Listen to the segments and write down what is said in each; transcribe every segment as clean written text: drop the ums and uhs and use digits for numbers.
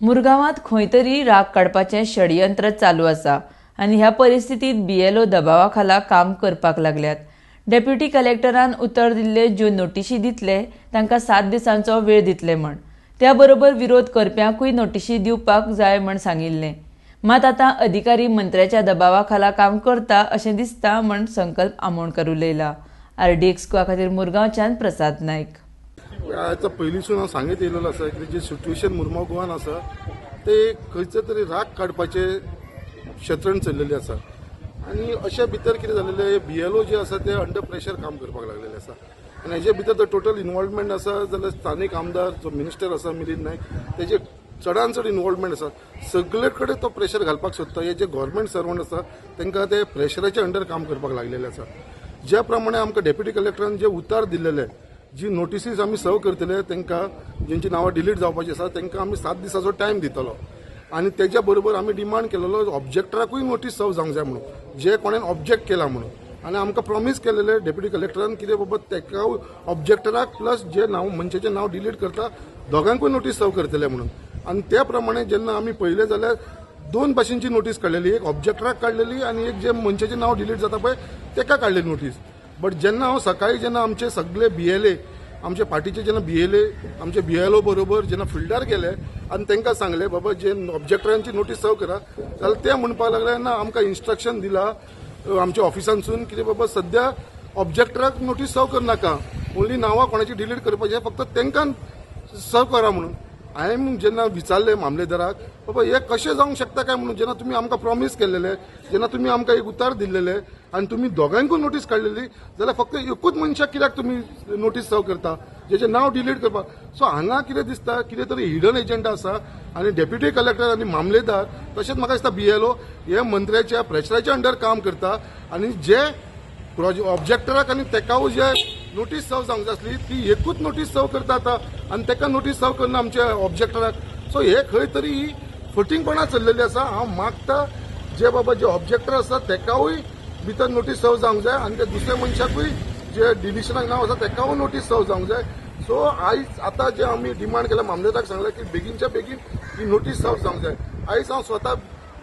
मुरगांवांत खंय तरी राग काडपाचें षडयंत्र चालू आसा आनी ह्या परिस्थितीत बीएलओ दबावा खाला काम करपाक लागल्यात. डेप्युटी कलेक्टरान उतर दिल्ले ज्यो नोटिशी दितले तांकां 7 दिसांचो वेळ दितले म्हण, त्या बरोबर विरोध करप्यांकूय नोटिशी दिवपाक जाय म्हण सांगिल्लें. मात आतां अधिकारी मंत्र्याच्या दबावा खाला काम करता अशें दिसता म्हण संकल्प आमोणकर उलयला. आरडीएक्स खातीर मुरगांवच्यान प्रसाद नायक. आतां पयलींसून हांव सांगीत येयलेलो आसा की जे सिट्युएशन मुरगांव गोवान आसा ते खंयचे तरी राग काडपाचे शतरण चल्लेली आसा आनी अशा भितर कितें जालेलें, बीएलओ जे आसा ते अंडर प्रेशर काम करपाक लागलेले आसा आनी हेजे भितर जर टोटल इन्वॉल्वमेंट आसा जाल्यार स्थानीक आमदार जो मिनिस्टर आसा मिलिंद नायक तेजे चडान चड इन्वॉल्वमेंट आसा. सगळे कडेन तो प्रेशर घालपाक सोदता. हे जे गव्हर्मेंट सर्वंट आसा तांकां ते प्रेशराच्या अंडर काम करपाक लागलेले आसा. ज्या प्रमाणे आमकां डेप्युटी कलेक्टरान जे उतार दिल्लेले, जी नोटिसीस आमी सर्व करतले तांकां जेंची नांवां डिलीट जावपाची आसा तांकां आमी 7 दिसाचो टायम दितलो आनी तेज्या बरोबर आमी डिमांड केलेलो ऑब्जेक्टराकूय नोटीस सर्व जावंक जाय म्हणून, जे कोणेन ऑब्जेक्ट केला म्हणून. आनी आमकां प्रॉमीस केलेले डेप्युटी कलेक्टरान कितें बाबा तेका ऑब्जेक्टराक प्लस जे नांव मनशाचें नांव डिलीट करता दोगांकूय नोटीस सर्व करतले म्हणून. आनी त्या प्रमाणे जेन्ना आमी पळयलें जाल्यार 2 भाशेंची नोटीस काडलेली, एक ऑब्जेक्टराक काडलेली आनी एक जे मनशाचें नांव डिलीट जाता पळय तेका काडलेली नोटीस. बट जेन्ना हांव सकाळी जेन्ना आमचे सगळे बीएलए आमचे पार्टीचे जेन्ना बीएलए आमचे बीएलओ बरोबर जेन्ना फिल्डार गेले आनी तांकां सांगलें बाबा जे ऑब्जेक्टरांची नोटीस सर्व करा, जाल्यार ते म्हणपाक लागले ना आमकां इन्स्ट्रक्शन दिला आमच्या ऑफिसांसून कितें बाबा सद्या ऑब्जेक्टराक नोटीस सर्व करनाका, ओन्ली नांवां कोणाची डिलीट करपाचें फक्त तांकां सर्व करा म्हणून. हांवें जेन्ना विचारलें मामलेदाराक बाबा हें कशें जावंक शकता काय म्हणून, जेन्ना तुमी आमकां प्रॉमीस केल्लेले, जेन्ना तुमी आमकां एक उतार दिल्लेले आनी तुमी दोगांकूय नोटीस काडलेली जाल्यार फक्त एकूच मनशाक कित्याक तुमी नोटीस सर्व करता जेचें नांव डिलीट करपाक. सो हांगा कितें दिसता कितें तरी हिडन एजंडा आसा आनी डेप्युटी कलेक्टर आनी मामलेदार तशेंच म्हाका दिसता बीएलओ हे मंत्र्याच्या प्रेशराच्या अंडर काम करता आनी जे ऑब्जेक्टराक आनी तेकावूय जे नोटीस सर्व जावंक जाय आसली ती एकूच नोटीस सर्व करता आतां आनी तेका नोटीस सर्व करना आमच्या ऑब्जेक्टराक. सो हे खंय तरी फटींगपणां चल्लेली आसा. हांव मागता जे बाबा जे ऑब्जेक्टर आसा तेकावूय भितर नोटीस सर्व जावंक जाय आनी त्या दुसऱ्या मनशाकूय जे डिलिशनाक नांव आसा तेकावूय नोटीस सर्व जावंक जाय. सो आयज आतां जे आमी डिमांड केल्या मामलेदाराक सांगलें की बेगीनच्या बेगीन ही नोटीस सर्व जावंक जाय. आयज हांव स्वता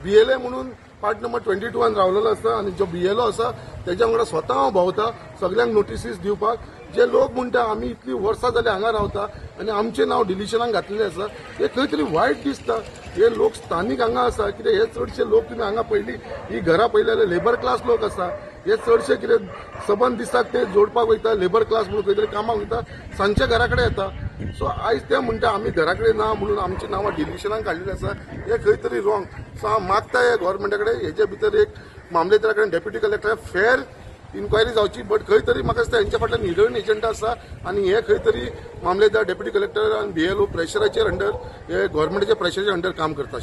बीएलए म्हणून पार्ट नंबर 22 रावलेलो आसा आनी जो बीएलओ आसा तेज्या वांगडा स्वता हांव भोंवता सगल्यांक नोटिसीस दिवपाक. जे लोक म्हणटा आमी इतली वर्सां जाली हांगा रावता आनी आमचें नांव डिलिशनाक घातलेलें आसा हे खंय तरी वायट दिसता. हे लोक स्थानीक हांगा आसा कित्याक हे चडशे लोक तुमी हांगा पयलीं ही घरां पळयली जाल्यार लेबर क्लास लोक आसा. हे चडशे कितें सबंद दिसाक ते जोडपाक वयता, लेबर क्लास म्हणून खंय तरी कामाक वयता, सांजच्या घरा कडेन येता. सो आयज ते म्हणटा आमी घरा कडेन ना म्हणून आमची नांवां डिलिशनाक काडलेलीं आसा हे खंय तरी रॉंग. सो हांव मागता हे गव्हर्मेंटा कडेन हेजे भितर एक मामलेदारा कडेन डेप्युटी कलेक्टर फेर इन्क्वायरी जावची. बट खंय तरी म्हाका दिसता हेंच्या फाटल्यान हिडन एजंडा आसा आनी हे खंय तरी मामलेदार डेप्युटी कलेक्टर आनी बीएलओ प्रेशराचेर अंडर हे गव्हर्मेंटाच्या प्रेशराच्या अंडर काम करता.